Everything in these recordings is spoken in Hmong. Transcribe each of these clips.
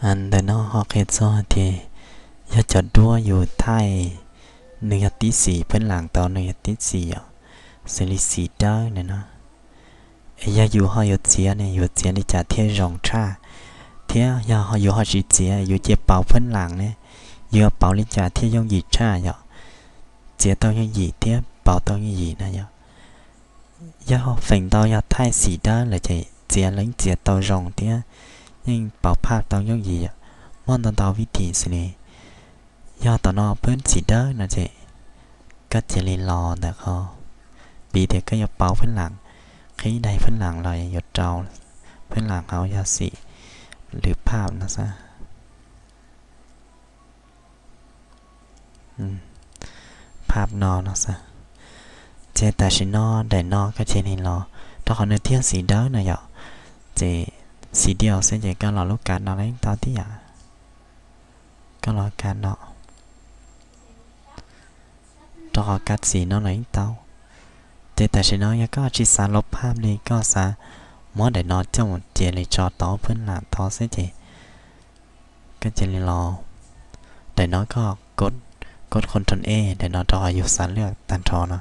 Ntawm no ho qhia txog tias yog cov duab yus thaij, nws yog tib xim, phab las tod nws yog tib xim yom, xws li xim dawb na no. Es yog yus ho yuav txiav ne, yuav txiav li cas thiaj zoo tshaj, thiab yog yus ho tsis txiav, yus cia pauv phab las ne, yus yuav pauv li cas thiaj yooj yim tshaj yom, txiav tau yooj yim thiab pauv tau yooj yim na yom. Yog feem ntau yog thaij xim dawb lawm ces txiav los yeej txiav tau zoo thiab yeej pauv phab tau yooj yim yom. Muaj ntau ntau vib thim xws li, yog tom no phab xim dawb no ces koj cia li los ntawm qhov, piv tias koj yuav pauv phab las, qhib daim phab las los yuav rau phab las hauv yog xim lwm phab no xwb, phab no no xwb. Ces tam sim no daim no koj cia li los, rau qhov nws thiaj xim dawb no yom, ces xim diaus xwb ces koj los lub kav no los yeej tau tib yam, koj los kav no, rau qhov kav xim no los yeej tau. Ces tam sim no yog koj tsis xav los phab li, koj xav muab daim no coj mus cia li tso tau phab las tod xwb ces koj cia li los, daim no koj kov, kov control A daim no rau qhov yus xav lwaj tag nrho no,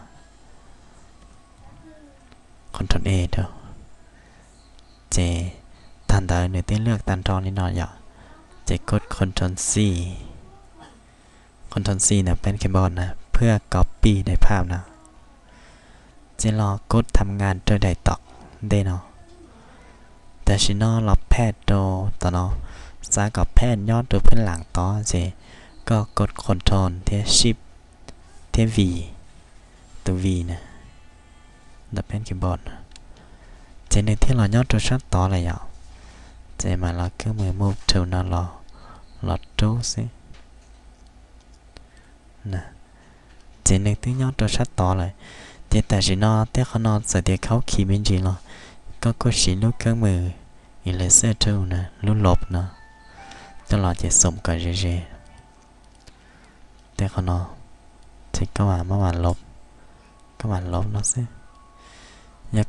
control A rau. Ces tag ntawd nws twb lwaj tag nrho li no yom, ces kov control C, control C ntawm peb keyboard na, phwj copy daim phab no, ces los kov tham nkas rau daim tom ntej no. Tam sim no los paste rau tom no, xav kom paste nyob rau phab las tod ces koj kov control thiab shift thiab V, tus V na, ntawm peb keyboard na, ces nws thiaj los nyob rau sab tod lawm yom. Ces mam los keeb move to no los, los rub xwb. Ces nws twb nyob rau sab tod lawm. Ces tam sim no tej qhov no txawm tias khaub khiv me ntsis los koj kuj siv lub keeb move L Z two na, lub lov no coj los ces xoom kom ze ze. Tej qhov no ces koj mam, koj mam lov no xwb. Yog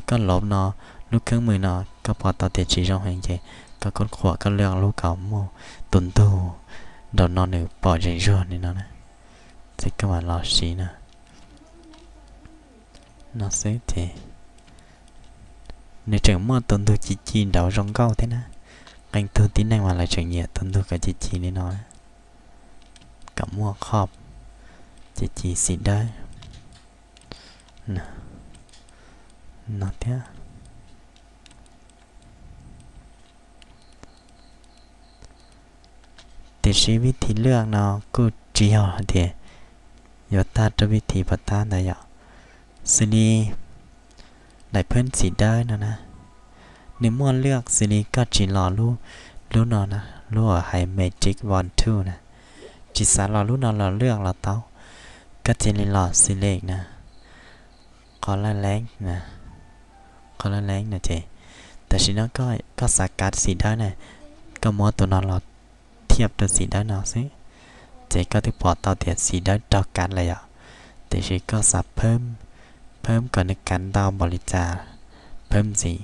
koj lov no, lub keeb move no koj pom tau tias tsis zoo heev ces koj kov qhuam koj lwaj lub kom muaj tus ntug nraum no nws pom zeem zuag li no na, ces koj mam los siv no, no xwb ces nws tseem muaj tus ntug ci ci nraud zoo nkauj thiab na. Qee tug tib neeg mas lawv tseem nyiam tus ntug kom ci ci li no, kom muaj qhov ci ci xim dawb no thiab. Tiam sis vib thim lwaj no kuj tsis yog hais tias yuav tag rau vib thim pov tab ntawd yom. Xws li daim phab xim dawb no na, nws muaj lwaj xws li koj tsis los lub, lub no na, lub uas hais Magic Wand two na, tsis xav los lub no los lwaj los tau. Koj cia li los select na, qhov laj leeb na, qhov laj leeb no ces tam sim no koj xav kav xim dawb na, koj muab tus no los thiaj rau xim dawb no xwb, ces koj twb pom tau tias xim dawb raug kav lawm yom. Tiam sis koj xav phab, phab kom nws kav ntau npaum li cas, phab ntxiv,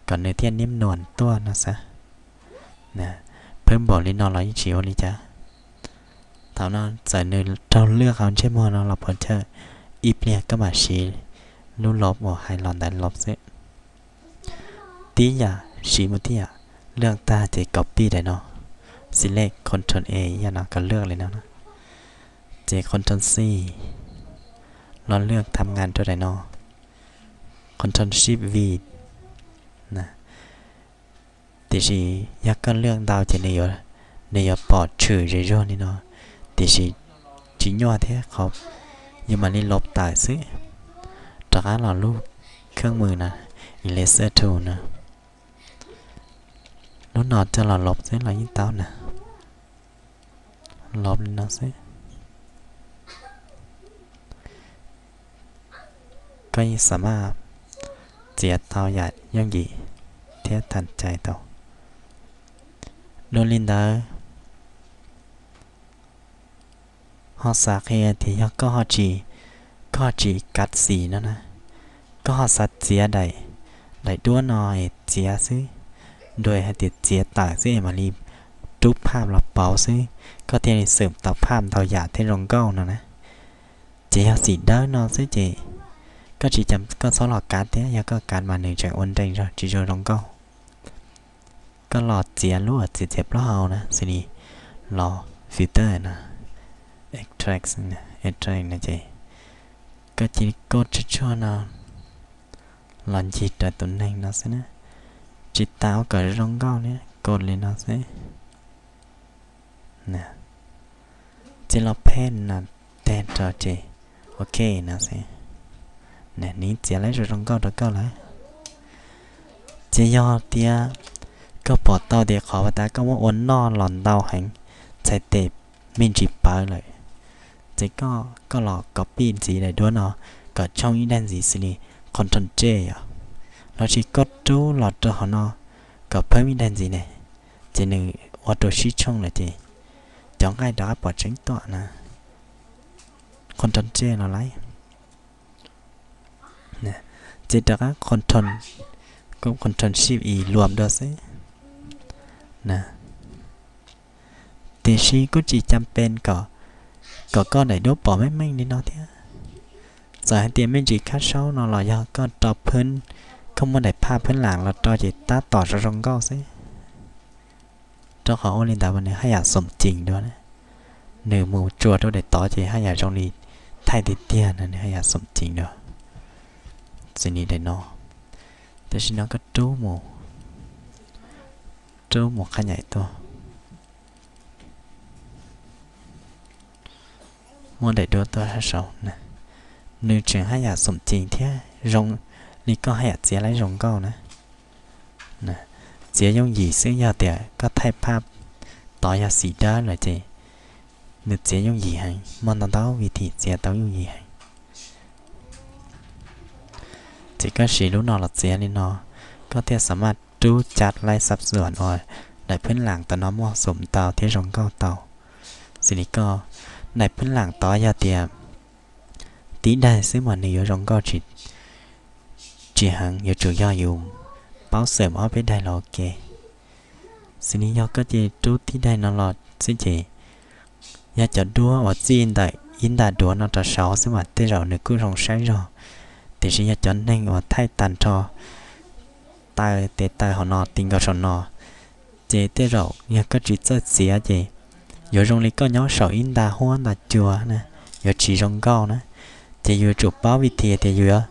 kom nws thiaj niab nuam tuaj no xwb. Phab npaum li no los yeej tsis ua li cas. Thaum no txawm nws raug lwaj hauv ntsej muag no los pov chawj, ib pliag koj mam siv lub lov uas hais los ntawd lov xwb. Tib yam, siv mus tib yam, lwaj tag ces copy daim no, select control A ib yam no kom lwaj li no, ces control C los lwaj tham nkas rau daim no, control shift V. Tiam sis yog koj lwaj ntau ces nws yuav pom tshwm zem zuag li no, tiam sis tsis nyuaj thiab qhov, yus mam li lov tawm xwb. Rov qab los lub keeb mws na, eraser tool na, lub no coj los lov xwb los yeej tau na. Lov li no xwb, koj yeej xam maj txiav tau yam yooj yim thiab tham cai tau. Dua li ntawd, ho xav qhia tias yog koj ho tsis, koj ho tsis kav xim no na, koj ho xav txiav daim, daim duab no es txiav xwb, nrog hais tias txiav tawm xwb es mam li rub phaj los pauv xwb, koj thiaj li xwm tau phaj ntau yam thiab zoo nkauj no na. Ces yog xim dawb no xwb ces koj tsis, koj txhob los kav thiab, yog koj kav mas nws tseem ua nrees zog tsis zoo zoo nkauj. Koj los txiav lub uas txiav txiav plaub hau na, xws li los filter no, extract, extract no ces koj cia li koj tsuag tsuag no los ncig raws tus neeg no xwb na. Tsis tas ua kom zoo nkauj li, koj li no xwb. Txiav los phem no tag rau ces ok no xwb. Nws txiav lawv zoo zoo nkauj rau koj lawm. Ces yog tias koj pom tau tias qhov uas tas koj muab ua noj los ntau heev, txhais tes me ntsis pawv lawm, ces koj los copy ntxiv daim duab no kom tshooj ib daim ntxiv xws li control J os, los sis koj rub los rau hauv no kom phawb ib daim ntxiv ne, ces nws ua rau sib tshooj lawm ces cov nqaij rov qab pom tseeb tuaj na. Control J los lawm. Ces rov qab control, control shift i luam dua xwb. Tiam sis kuj tsis cam pes kom, kom koj daim duab pom meej meej li no thiab. Txawm hais tias me ntsis khab saub no los yog koj rau phwb, koj muab daim phaj phwb lam los rau ces tab tom zoo zoo nkauj xwb. Rau qhov ua li ntawd mas nws haj yam xoom cees dua, nws mus tsuas rau daim tod ces haj yam zoo li thaij tiag tiag no, nws haj yam xoom cees dua. Xws li daim no, tam sim no koj rub mus, rub mus qhab nyaim tuaj, muab daim duab tuaj sab saud, nws tseem haj yam xoom cees thiab zoo li koj haj yam txiav lawv zoo nkauj na. Txiav yooj yim xwb, yog tias koj thaij phaj tod yog xim dawb lawm ces nws txiav yooj yim heev, muaj ntau ntau vib thim txiav tau yooj yim heev. Ces koj siv lub no los txiav li no, koj thiaj xam maj rub cab laib xab xuam uas daim phwb lam tom no muaj xoom tau thiab zoo nkauj tau. Xws li koj, daim phwb lam tod yog tias tib daim xwb mas nws yuav zoo nkauj tsis heev, yuav tsum yog yus paub xeem ob peb daim los ua ke. Xws li yog koj cia li rub tib daim no los xwb ces yog cov duab uas txij ntawm ib nta duav no rau saud xwb mas tej zaum nws kuj zoo saib zog, tiam sis yog cov neeg uas thaij tag nrho taw tes taw hauv no ti nkaus saum no, ces tej zaum yog koj tsis txawj txiav ces yuav zoo li koj nyob saum ib nta huab nta cua na, yuav tsis zoo nkauj na. Ces yus yuav tsum paub vim li cas tias yus yuav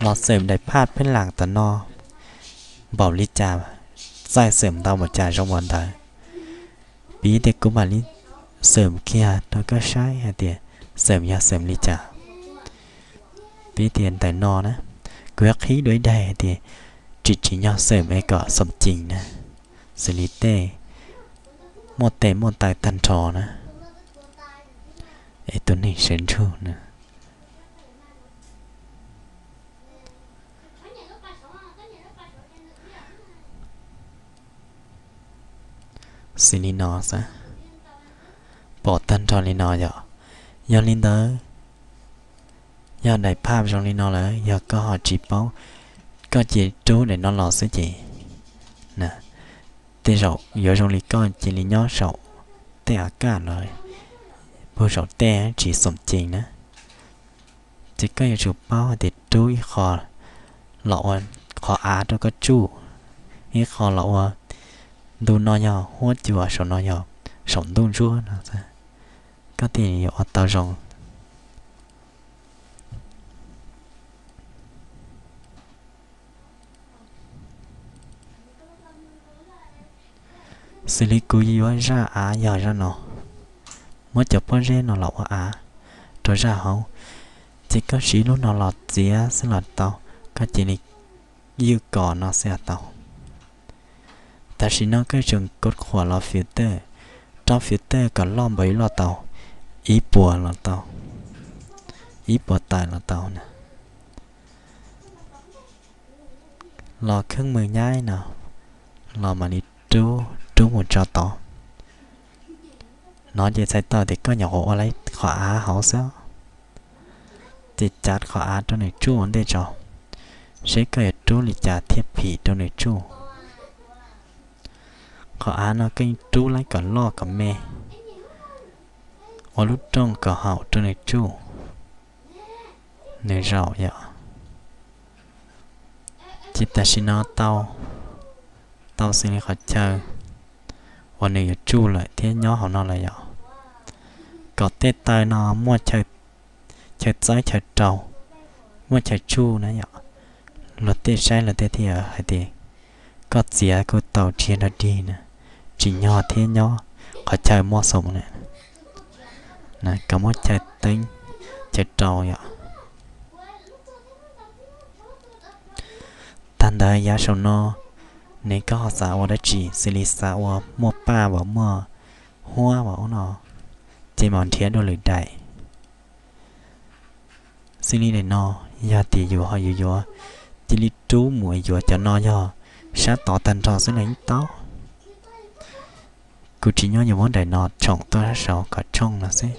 los xeem daim phaj phwb lam tom no npaum li cas, txawj xeem ntau npaum cas zoo npaum ntawd. Piv tias kuv mam li xeem kiag rau koj saib hais tias xeem yog xeem li cas. Piv tias ntawm no na, kuv yuav qhib dua ib daim hais tias tsim tsim nyog xeem es kom xoom cees na, xws li tej muaj tes muaj taw tag nrho na, es tus neeg sawv ntsug na. Xws li no xwb, pom tag nrho li no yom. Yog li ntawd, yog daim phaj zoo li no lawm yog koj ho tsis paub, koj cia li rub daim no los xwb ces tej zaum yuav zoo li koj cia li nyob saum tej av kaj los puag saum tej tsis xoom cees na. Ces koj yuav tsum paub hais tias rub ib qho los ua qhov av rau koj tsuj, ib qho los ua ntu no yog huab cua, saum no yog saum ntuj ntsuab no, koj thiaj yuav ua tau zoo. Xws li kuv yuav zaj av yog zaj no, muab cov pob zeb no los ua av rau zaj hauv, ces koj siv lub no los txiav xwb los tau, koj cia li ywj kom no xwb los tau. Tam sim no koj yuav tsum kov qhuam los filter, rau filter kom loj npaum li loj tau, ib puas los tau, ib puas tawm los tau na. Los kheej mws nyaib no, los mam li rub, rub mus tso tod. No ces txhais tau tias koj nyuam qhuav ua lawm qhov av hauv xwb. Ces cav qhov av rau nws tsuj ua ntej tso, seb koj yuav rub li cas thiaj phim rau nws tsuj. Qhov av no koj yeej rub laib kom loj kom me, ua lub rooj kom haum rau nws tsuj, nws zaum yom. Ces tam sim no tau, tau xws li qhov chaw uas nws yuav tsuj lawm thiab nyob hauv no lawm yom. Kom tej taw no muaj chaw txawb chaw rau, muaj chaw tsuj na yom. Luag tej saib luag tej thiaj hais tias koj txiav kuj tau tsiaj nrog dig na, tsim nyog thiab nyob qhov chaw muaj xoo na, kom muaj chaw teeb chaw rau yom. Tag ntawd yav saum no, nws koj ho xav ua dab tsi, xws li xav ua muaj paj uas muaj huab uas ub no, ces mam nrhiav dua lwm daim. Xws li daim no, yog tias yus ho yuav yuav, cia li rub mus yuav cov no yog sab tod tag nrho xwb los yeej tau. Kuv tsis nyob yuav muab daim no tshoom tuaj sab saud kom tshooj no xwb.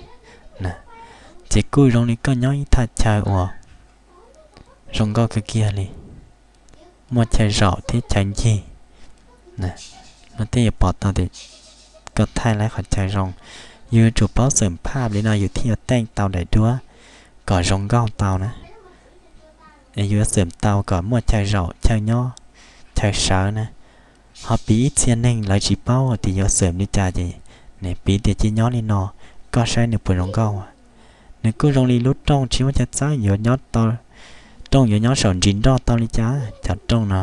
Ces kuj zoo li koj nyob ib thaj chaw uas zoo nkauj kawg kiag li, muaj chaw zaum thiab chaw ncig. Luag tej yuav pom tau tias koj thaij laib qhov chaw zoo. Yus yuav tsum paub xeem phaj li no yus thiaj yuav teej tau daim duab kom zoo nkauj tau na. Yuav xeem tau kom muaj chaw zaum chaw nyob, chaw sawv na. Ho piv ib txhia neeg lawv tsis paub tias yuav xeem li cas ces nws piv tias cia nyob li no, koj saib nws puas zoo nkauj. Nws kuj zoo li lub rooj tsis muaj chaw txawb, yuav nyob tau, rooj yuav nyob saum ntsis nroj tau li cas. Cov rooj no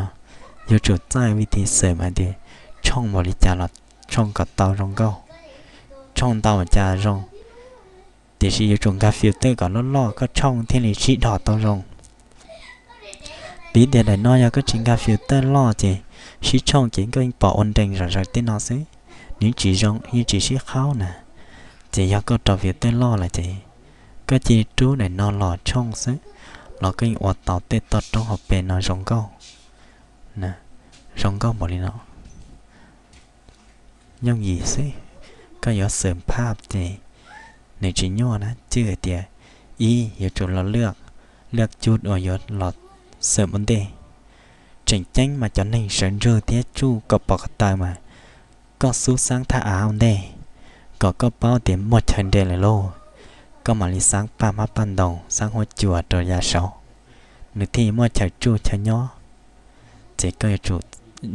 yuav tsum txawj vim tis xeem hais tias tshooj npaum li cas los tshooj kom tau zoo nkauj, tshooj ntau cas zoo. Tiam sis yuav tsum nkag filter kom loj loj koj tshooj thiaj li sib dhos tau zoo. Piv tias daim no yog koj tsis nkag filter loj ces sib tshooj ces koj yeej pom ua nrees zom zaws tej no xwb, nws tsis zoo yeej tsis sib qhaub na. Ces yog koj rau filter loj lawm ces koj cia li rub daim no los tshooj xwb los koj yeej ua tau tej toj roob hauv pes no zoo nkauj, zoo nkauj npaum li no. Yooj yim xwb, koj yuav xeem phaj ces nws tsis nyuaj na, cwj hais tias ib yuav tsum los lwaj, lwaj cub uas yuav los xeem ua ntej. Tseem ceeb mas cov neeg sawv ntsug thiab tsuj kom pom ko taw mas koj xub xaab thaj av ua ntej, kom koj paub tias muaj chaw nres lawm lauj, koj mam li xaab paj hmab paj ntoos xaab huab cua rau yav saud, nws thiaj muaj chaw tsuj chaw nyob. Ces koj yuav tsum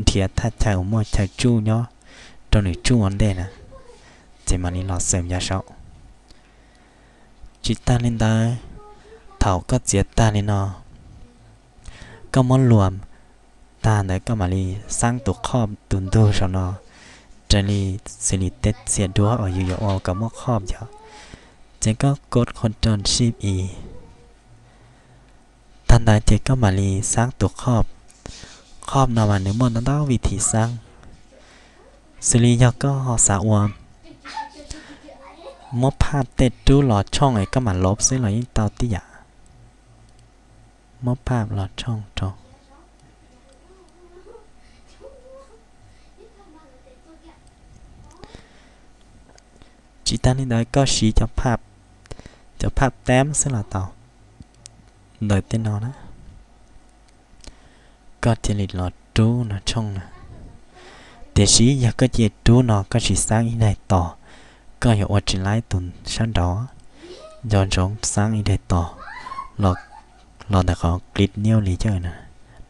nrhiav thaj chaw uas muaj chaw tsuj nyob rau nws tsuj ua ntej na, ces mam li los xeem yav saud. Tsis tag li ntawd, thaum koj txiav tag li no, koj muab luas tag ntawd koj mam li xaab tus khob tus ntug saum no, raws li xws li tej txhia duab uas yus yuav ua kom muaj khob yom. Ces koj kov Ctrl Shift E. Tag ntawd ces koj mam li xaab tus khob. Khob no mas nws muaj ntau ntau vim tis xaab. Xws li yog koj ho xav ua muab phaj tej rub los tshooj es koj mam lov xwb los yeej tau tib yam. Muab phaj los tshooj rau. Tsis tag li ntawd koj siv cov phaj teeb xwb los tau. Ntawm tej no na, koj cia li los rub no tshooj na. Tiam sis yog koj cia rub no koj tsis xaab ib daim tos, koj yuav ua tsis laib tus sab nraud, nco ntsoov xaab ib daim tos los ntawm qhov clip niu li coj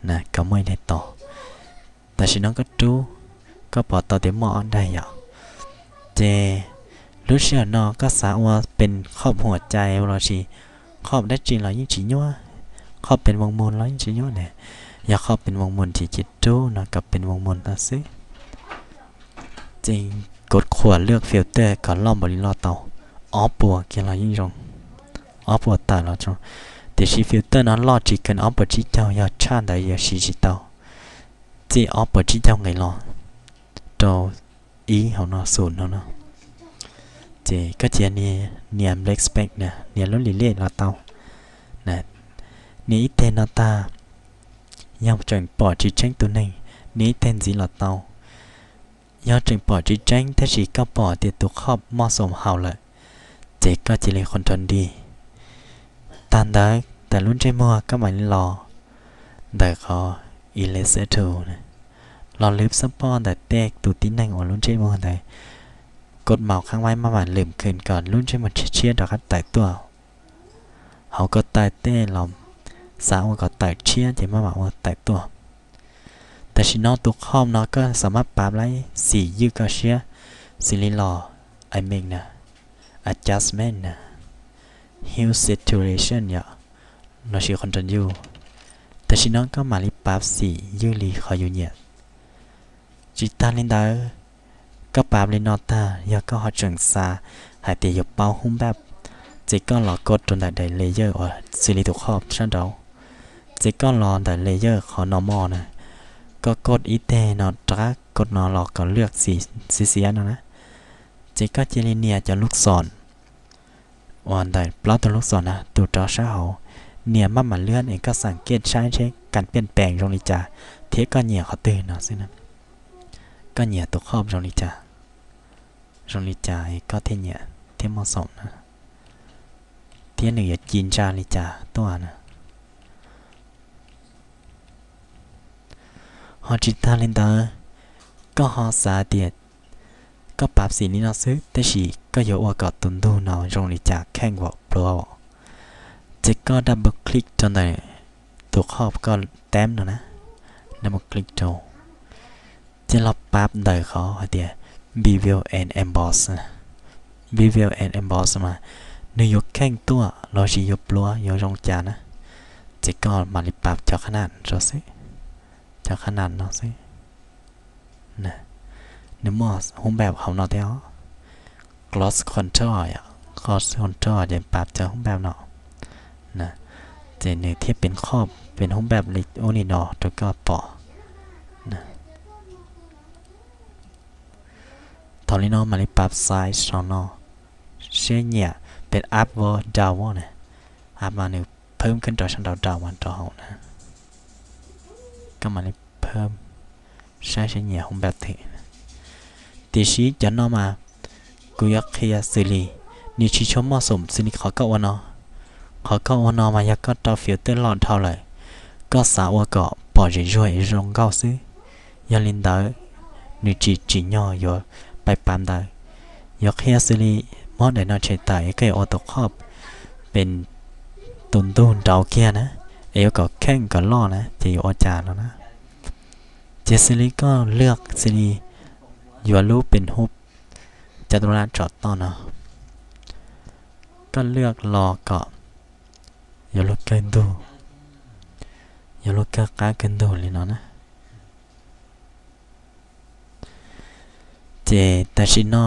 na, kom muaj ib daim tos. Tam sim no koj rub, koj pom tau tias muaj ob daim yom. Ces lub sij hawm no koj xav ua pes khob huam cai los sis khob dab tsi los yeej tsis nyuaj, khob pes voo mus los yeej tsis nyuaj ne. Yog khob pes voo mus ces cia rub no kom pes voo mus tau xwb. Ces kov khuam lwaj filter kom loj npaum li loj tau, ob puas kiag los yeej zoo, ob puas tawm los zoo. Tiam sis filter no loj tsis kheev ob puas tsib caug, yog tshaj ntawd yuav siv tsis tau. Txij ob puas tsib caug nqis los rau ib hauv no xum no no. Ces koj cia nias black space na, nias lub lim lej los tau. Nias ib teg no tag, yog tseem pom tsis tseeb tus neeg, nias ib teg ntxiv los tau. Yog tseem pom tsis tseeb tab sis koj pom tias tus khob moj xoom haus lawm, ces koj cia li qhov nrho nti. Tag ntawd ntawm lub ntsej muag koj mam li los ntawm qhov eraser tool, los lwv xab poj ntawm tej tus tib neeg uas lub ntsej muag ntawd, cột máu kháng viêm maj vàng lwm khwm kom lub ntsej muag tshiab tshiab rov qab tawm tuaj. Hauv ko taw tej los xav ua kom tawm tshiab ces maj mam ua tawm tuaj. Tam sim no tus khoj no koj xav maj pav laib xim ywj koj siab, xws li los aiming na, adjustment na, hue saturation yom, los sis qhov nrog yus. Tam sim no koj mam li pav xim ywj li qhov yus nyiam. Tsis tag li ntawd, koj pav li no tag, yog koj ho tseem xav hais tias yuav paub hub npaj, ces koj los kod rau ntawm daim layer uas xws li tus khoj sab nraud, ces koj los ntawm layer qhov normal na, koj kod ib teg no rov qab kod no los kom lwj xim xiav xiav no na, ces koj cia li nias cov lub xom uas ntawm plaub tug lub xom na tus rov sab hauv, nias maj mam lwj es koj xam kej saib seb kas piaj pees zoo li cas thiab koj nyiam qhov twg no xwb na. Koj nyiam tus khoj zoo li cas, zoo li cas koj thiaj nyiam thiab muaj xoom na, thiab nws yuav ci ntsa li cas tuaj na. Ho tsis tag li ntawd, koj ho xav tias koj pav xim li no xwb tab sis koj yuav ua kom tus ntug no zoo li cas kheej vam pluav, ces koj double click rau ntawm tus khoj koj tab no na, double click rau, ces los pav ntawm qhov hais tias bevel and emboss, bevel and emboss mas nws yuav kheej tuaj los sis yuav pluav yuav zoo cas na, ces koj mam li pav cov qhab nas rau xwb, cov qhab nas no xwb. Nws muaj hub npaj hauv no thiab os. Close control, close control ces pav cov hub npaj no, ces nws thiaj pem qhov pem hub npaj li ub li no rau koj pom. Thaum li no mam li pav size saum no, seb nyiam pem up versus down na, up mas nws phawb kheej rov sab nraud, down mas rov hauv na. Koj mam li phawb saib seb nyiam hub npaj twg. Tiam sis cov no mas kuv yuav qhia xws li nws tsis tshua muaj xoom xws li qhov koj ua no. Qhov koj ua no mas yog koj rau filter loj dhau lawm, koj xav ua kom pom zem zuag es zoo nkauj xwb. Yog li ntawd, nws tsis tsim nyog yuav pais pav ntawd. Yuav qhia xws li muab daim no tshem tawm es koj yuav ua tus qhov pem tus ntug nraud kiag na, es yuav kom kheej kom loj na ces yuav ua cas no na. Ces xws li koj lwaj xws li yuav lub pem hub cov tus laj tsom toj no, koj lwaj los kom yuav luag kawg ntug, yuav luag kawg qab kawg ntug li no na. Ces tam sim no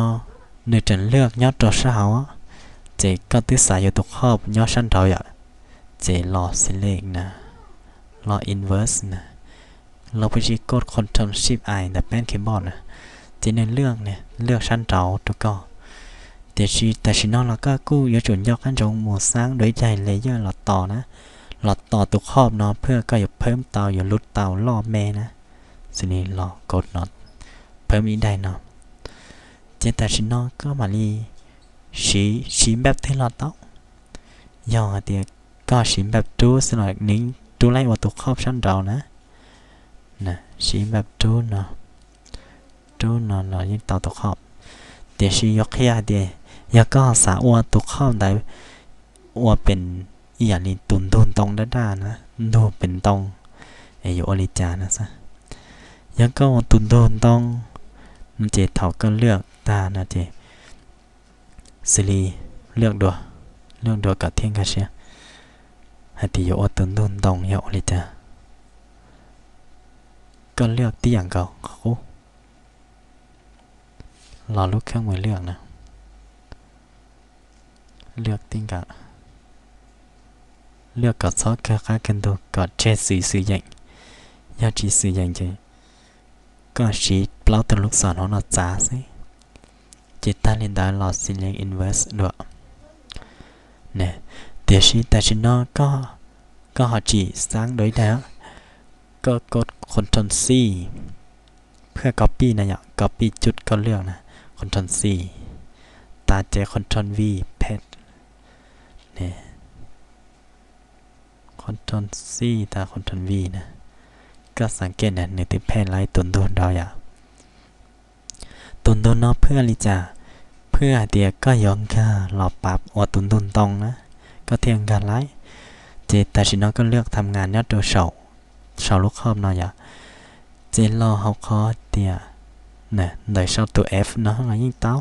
nws tseem lwaj nyob rau sab hauv, ces koj twb xav yuav tus qhov nyob sab nraud yom, ces los select na, los inverse na, los pub si kod control shift I ntawm pad keyboard na, ces nws lwaj, lwaj sab nraud rau koj. Tiam sis tam sim no los koj kuj yuav tsum nco qab ntsoov mus xab dua ib daim layer los tos na, los tos tus qhov no pliag koj yuav phawb tau yuav lub tau loj me na, xws li los kod no, phawb ib daim no. Ces tam sim no koj mam li siv, siv npaj twg los tau. Yog hais tias koj siv npaj rub xwb los nws rub laib ua tus qhov sab nraud na. Siv npaj rub no, rub no los yeej tau tus qhov. Tiam sis yuav qhia hais tias yog koj xav ua tus qhov ntawd ua pem ib yam li tus ntug ntoo daj daj na, ntug pem ntoo, es yuav ua li cas no xwb. Yog koj ua tus ntug ntoo no ces thaum koj lwaj tag no ces xws li lwaj dua, lwaj dua kom thiaj nkag siab hais tias yuav ua tus ntug ntoo yog ua li cas. Koj lwaj tib yam nkaus qhov qub, los lub kheej mus lwaj na, lwaj tib nkaus, lwaj kom txhob kawg qab kawg ntug kom tseg xwm xwm yeem. Yog tsis xwm yeem ces koj siv plaub tug lub xom hauv no txav xwb. Ces tag li ntawd los xws li inverse dua. Tiam sis tam sim no koj ho tsis xab dua ib daim, koj kod control C, pab copy na yom, copy cub koj lwaj na, control C, tas ces control V, paste, control C tas control V na, Koj xav ke na, nws twb pheej laib tus ntug nrau yom. Tus ntug no phwj li cas? Phwj hais tias koj yuav nkag los pab ua tus ntug ntoo na, koj thiaj nkag laib. Ces tam sim no koj lwaj tham ngas nyob rau saum, saum lub khob no yom. Ces los hauv qhov tias, ntawm saum tus F no los yeej tau,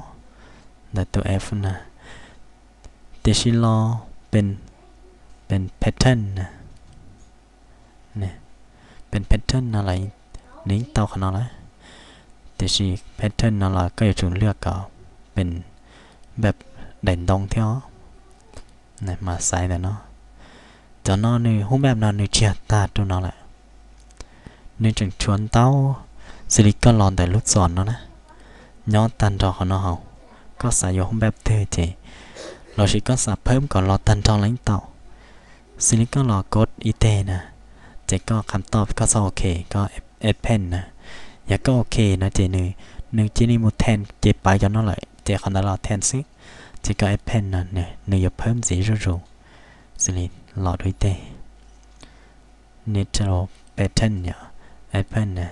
ntawm tus F na. Tiam sis los pem, pem pattern na, pem pattern no los nws yeej tau qhov no lawm. Tiam sis pattern no los koj yuav tsum lwaj kom pem npab daim ntoo thiab os. Mas xaiv ntawm no. Cov no nws hub npab no nws tsis yog tag rau no lawm. Nws tseem tshuav ntau, xws li koj los ntawm lub txom no na, nyob tag nrho qhov no hauv, koj xav yuav hub npab twg ces, lossis koj xav phawb kom los tag nrho los yeej tau. Xws li koj los code ib teg na, ces koj qham toj koj txhob ok, koj append na. Yog koj ok no ces nws, nws cia li mus then ces pab cov no lawm ces qhov ntawd los then xwb. Ces koj append no nws yuav phawb ntxiv zuj zus. Xws li los dua ib teg, natural pattern yom, append na,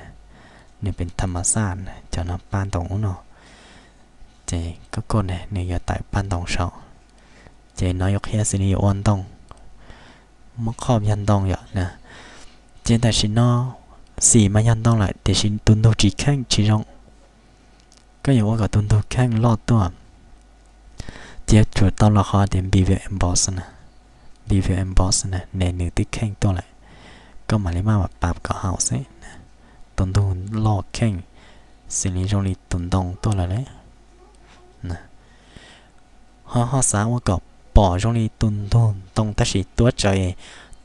nws pem tham mas xaj, cov no pab ntoo ub no. Ces koj code na nws yuav tawm pab ntoo saum. Ces no yuav qhia xws li yuav ua ntoo, muab khob yog ntoo yom na. Ces tam sim no xim mas yog ntoo lawm tiam sis tus ntug tsis kheej tsis zoo. Koj yuav ua kom tus ntug kheej loj tuaj, ces yuav tsum tau los qhov tias bevel emboss na, bevel emboss na, ne nws twb kheej tuaj lawm. Koj mam li maj mam pab kom haum xwb, tus ntug loj kheej xws li zoo li tus ntoo tuaj lawm lauj. Ho, ho xav ua kom pom zoo li tus ntug ntoo tab sis tuab tsawv es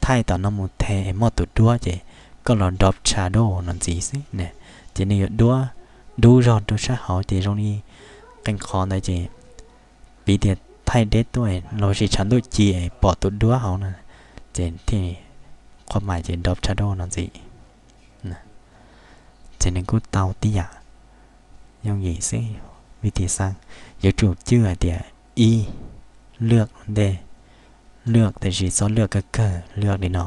thaij tom no mus the es muaj tus duab ces koj los drop shadow no ntxiv xwb na. Ces nws yuav duab, dub zog rau sab hauv ces zoo li qee qhov ntawd ces piv tias thaij deb tuaj lossis tshav ntuj ci es pom tus duab hauv no, ces thiaj qhov mais ces drop shadow no ntxiv. Ces nws kuj tau tib yam, yooj yim xwb. Vij tis xaab yuav tsum cwj hais tias ib, lwaj ntej, lwaj tiam sis txhob lwaj kawg kawg, lwaj li no.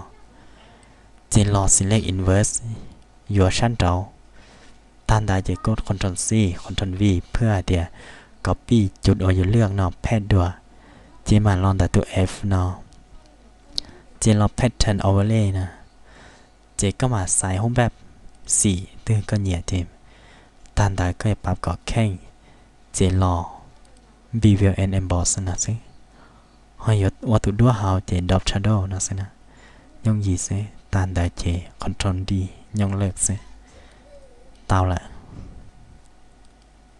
Ces los select inverse, yuav sab nraud. Tag ntawd ces koj control C, control V phwj hais tias copy cov uas yus lwaj no peg dua. Ces mam los ntawm tus F no, ces los pattern overlay na. Ces koj mam xaiv hub npab xim twg koj nyiam ces tag ntawd koj yuav pab kom kheej, ces los bevel and emboss no xwb. Ho yuav ua tus duab hauv ces drop shadow no xwb na. Yooj yim xwb, tag ntawd ces control D, nyooj lwj xwb, tau lawm.